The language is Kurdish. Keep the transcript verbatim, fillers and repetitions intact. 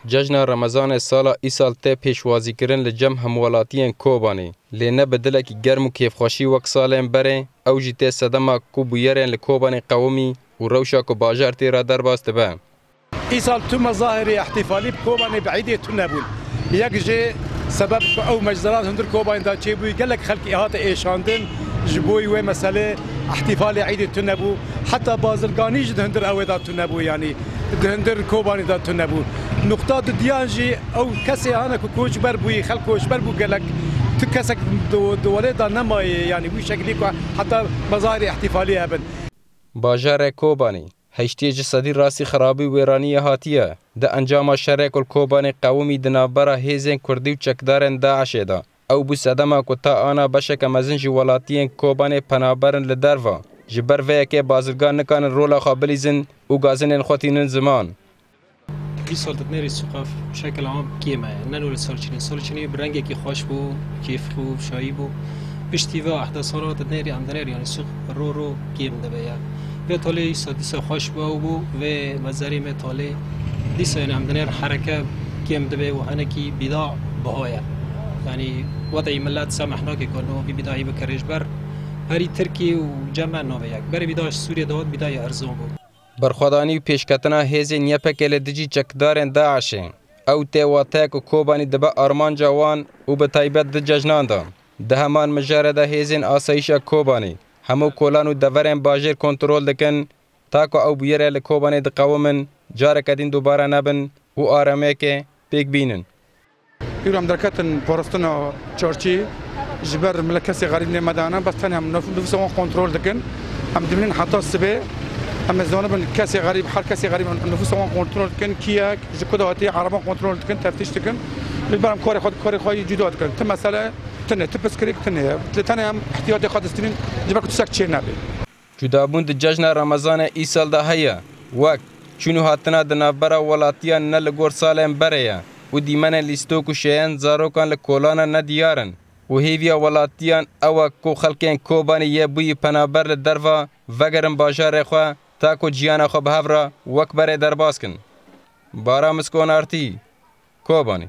Cejna Remezanê sala îsal tê pêşwazîkirin li cem hemwelatiyên Kobanê, lê ne bi dilekî germ û kêfxweşî wek salên berê, ew jî tê sedema ku bûyerên li Kobanê qewimî û rewşa ku bajar tê re derbas dibe. Îsal tu mezahirê îhtîfalî bi Kobanê bi îdê tune bûn. Yek jê sebeb ku ew meczeran hundir Kobanê de çêbûyî, gelek xelkî hate êşandin ji bo wê meselê îhtîfalê îdê tune bû. Heta bazirganî jî di hundir ewê de tune bû, yanî di hundir Kobanê de tune bû. Nuqta dudiyan jî ew kesê hane ku koçber bûyî, xelk koçber bû gelek. Tu kesek di, di welê de nemayê, yanî wî şekilî ku heta mezahirê îhtîfalî hebin. Bajarê Kobanê heştê ji sedî rastî xirabî û wêraniyê hatiye. Di encama şerê ku li Kobanê qewimî di navbera hêzên kurdî û çekdarên DAIŞê de, ew bû sedema ku ta ana beşeke mezin ji welatiyên Kobanê penaber in li derve. Ji ber vê yekê bazirgan nikarin rola xwe bilîzin û gazinên xwe tînin ziman. Îsal di nêrî sûqa şekil am kêm e. Ne nû li sal çinî. Sal çinî bi rengekî xweş bû, kêfxwe û şayî bû. Piştî ve ehdesa re di nêrî em dinêr, yanî sûq ro ro kêm dibe ya. Vê talê îsa dîsa xweş bû, ew bû, vê mezerê me talê dîsa, yanî em dinêr hereke kêm dibe û henekî bîda biha ye. Yanî wedî millet semeh nake ku no vî bîdayî bikere ji ber herî Tirkî û cem me nave yek. Berê bîda ji Sûriyê dihat bîdayê erzan bû. Berxwedanî û pêşketina hêzên Y P G li dijî çekdarên DAIŞê. Ew tê wateya ku Kobanî dibe armanca wan û bi taybet di cejnan de. Di heman mijarê de hêzên asayîşa Kobanî hemû kolan û deverên bajêr kontrol dikin, ta ku ew bûyerê li Kobanê diqewimin, careke din dubare nebin û aramiyekê pêk bînin. Îro em derketin parastina çarçî, ji ber millet kesê xerîb nêmedane, bes tenê em nuf-, nufûsa wan kontrol dikin. Em dimînin heta sibê, em ê zanibin kesê xerîb, her kesê xerîb em nufûsa wan kontrol dikin, kî ye, ji ku de hatiye, ereban kontrol dikin, teftîş dikin. Ji ber em karê xwe, karê xwe yî cuda dikin. Ti mesele tune, ti pirsgirêk tune ye. Li tenê em ihtiyatê xwe distînin, ji ber ku tiştek çê nebe. Cudabûn di cejna Remezanê îsal de heye, wek çûn û hatina di navbera welatiyan ne li gor salên berê ye û dîmenên lîstok û şêyên zarokan li kolana ne diyar in û hêviya welatiyan ew e ku xelkên Kobanî yê bûyî penaber li derve vegerin bajarê xwe, ta ku ciyana xwe bi hev re wek berê derbas kin. Bara Miskonartî, Kobanî.